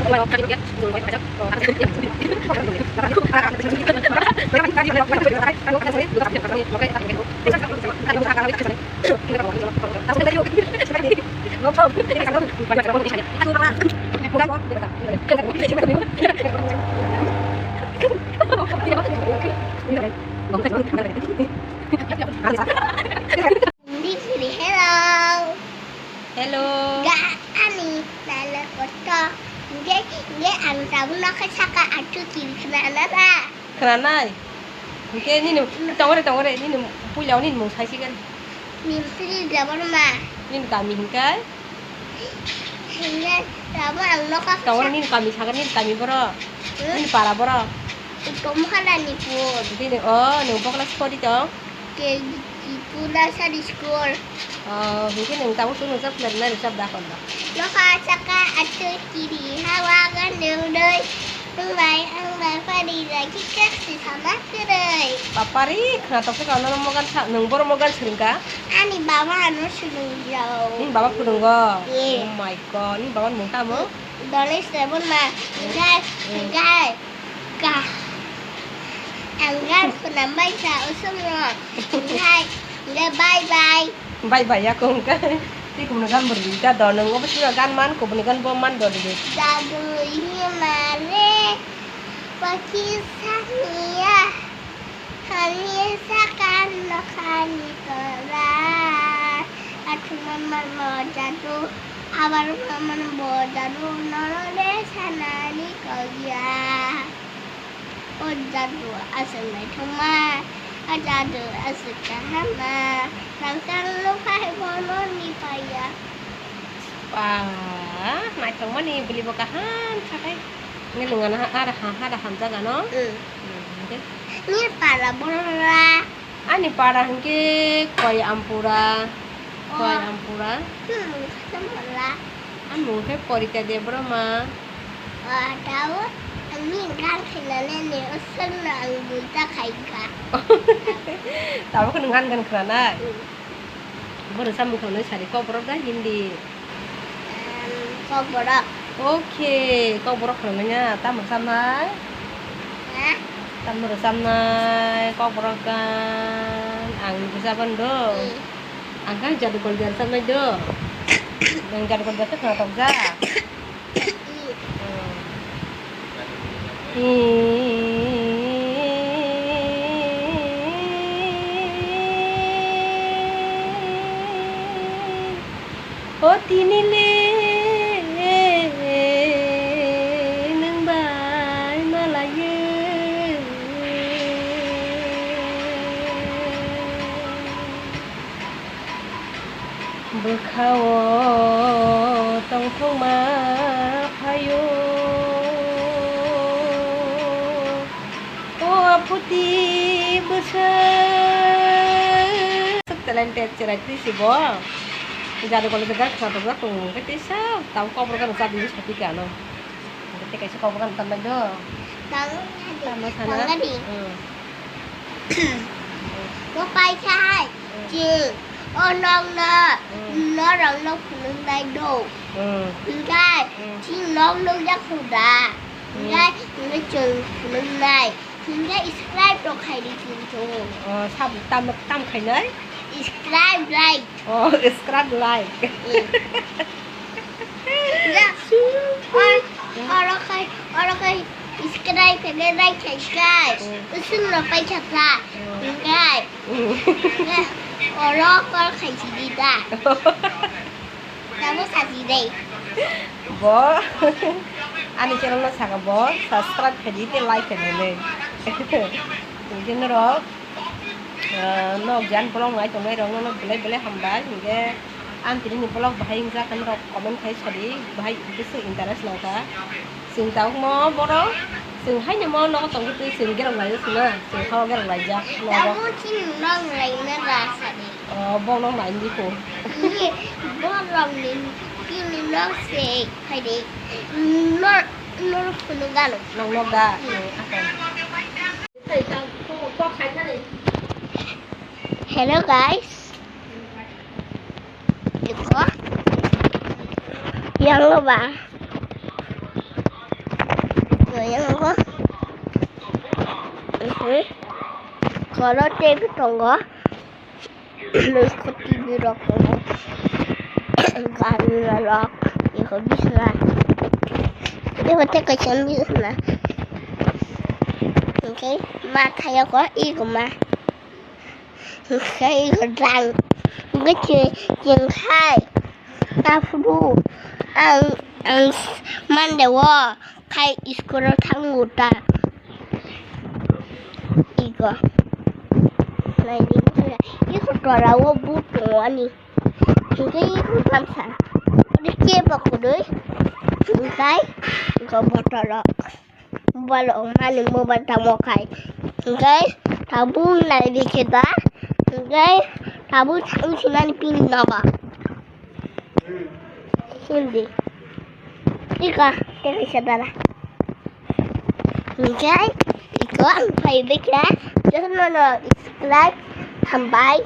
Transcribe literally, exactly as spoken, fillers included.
Hello. Hello. Ga ani nalo koto. Nge, nge ang tabuk no khe saka achu kiri khna na ba. Khna nai. Nge nini tongore tongore nini puila nini mung sai sigan. Nini pili jabar ma. Nini kami hingkai. Hingke tabuk ang nokha. Tongore nini kami sagan nini kami boro. Hmm? Nini para boro. Utom halani pun. Bini o nung bokla sori tong. K G two nursery school. Oh, hingke nung tabuk tunu jab nari nari jab dakon da. Nokha saka achu kiri hawa gan nung doi. Ang bai, ang bai pari lagi kaksi sama kwrwi. Bapari, khna toksa ka nono mogan sa, nung boro mogan swrwngka? Ani baba ano swrwngjao. Nini baba phwrwngo? Ye. Oh my God, nini baba ni mung tamo? Donesh Debbarma. Gai, gai. Ka. Ang gan khuna mai sa usung no. Gai, gai, bye bye. Bai bai ya kong ka. Ti kubuni gan bor di ta do nang obo sura gan man kubuni gan bo man do di. Jadu ini mare pakisania. Hani sakan no khani tora. Atuma man mo jadu. Abar man bo jadu no de sanani kogia. O jadu aswk naithokma, o jadu aswk kaham ma, nang chang nukha hai bono ni paiya. Ba, naithokmani bwlwi bo kaham kha khai. Nini nwng ano ha, ha, ha, hamjak ano? Mm. Mm, hwnkhe? Ni para borok ra. Ani para hwnkhe Khoi Ampura. Khoi Ampura. Hmm, Ampura. Ani mung khe Porita Debbarma. Ah, tao, ani gan khainani ni usuk no ang buita khaika. Tamo khe nwng gan gan khwnanai? Hmm. Bwrwi samung khainai sari Kokborok da Hindi? Em, Kokborok. Okay, Kokborok khwnamanya, tamo samnai? Ha? Tamo rwchabnai, Kokborok gan, ang rwchaban do. Hmm. Ang khe Jadukol Dia rwchabnai do. Ang Jadukol Dia khe khwnathokjak. Hmm. Hmm. O tini le nwng bai malaio. Bwkhao tongthokma phaio. O aphuti bwswk talented cherai twi si bo. Jadu kole jaga khwnathokjak tongo, hwnkhe tei sa tamo Kokborok gana chapli sapi khe ano. Hwnkhe tei kaisa Kokborok gana tanbai do. Tamo sana. Tamo sana. Tangani. Hmm. Bo paisa hai. Hmm. Chwng o nokno, hmm, norokno phunuknai do. Hmm. Hwnkhe, hmm, chini nok nukjak kho da. Hmm. Hwnkhe, hwnkhe chwng phunuknai. Hwnkhe subscribe rok khai di chwng chwng. Oh, sab-, tam, tam khainai? Subscribe, like. Oh, subscribe, like. Hmm. Ya, or, oro khai, oro khai, subscribe khainai, like khai khai. Hmm. Usung no pai kha sa. Hmm. Hwnkhe. Hmm. Hwnkhe, oro call khai sidi da. Tamo saji dei. Bo ani channel no saka bo subscribe khaidi tei like khaidi le. Hwnkhe norok, ah, nok jan vlog nai tongnai rok no belai belai hambai. Hwnkhe ang tini ni vlog bahai wngjak khe norok comment khai sadi bahai bisu interest nangkha. Chwng tabukmo borok, chwng haino mo nogo tongkhe twi chwng gerok laijak sina, chwng hao gerok laijak nogo. Tabuk chini nok laina da sadi. O, bo nok laina di kho. Ni, borok ni, chini nok se phaidi. Nor, nor phunuk galo. Nok nok da. Hmm. Hello guys. Iko. Yang lo ba. Koro tei tongo. T V rok tongo. Gari rok. Iko bisna. Iko tei kaisa bisna. Hwnkhe ma thayoko iko ma. Hwnkhe iko rang. Hwnkhe chwng khai. Aphuru ang, ang Monday o khai school o thango ta. Iko. Naidi, iko tora o but tongo ani. Hwnkhe iko kamsa. Ori kebo kwrwi. Hwnkhe iko botolo. Mobile ongmani mobile tamo khai. Hwnkhe tabuk naidi khe ta. Hwnkhe tabuk thang sinani pin nogo. Hindi. Ika, teka sadara. Hwnkhe iko ang phaibai khe. Jotono no subscribe hambai.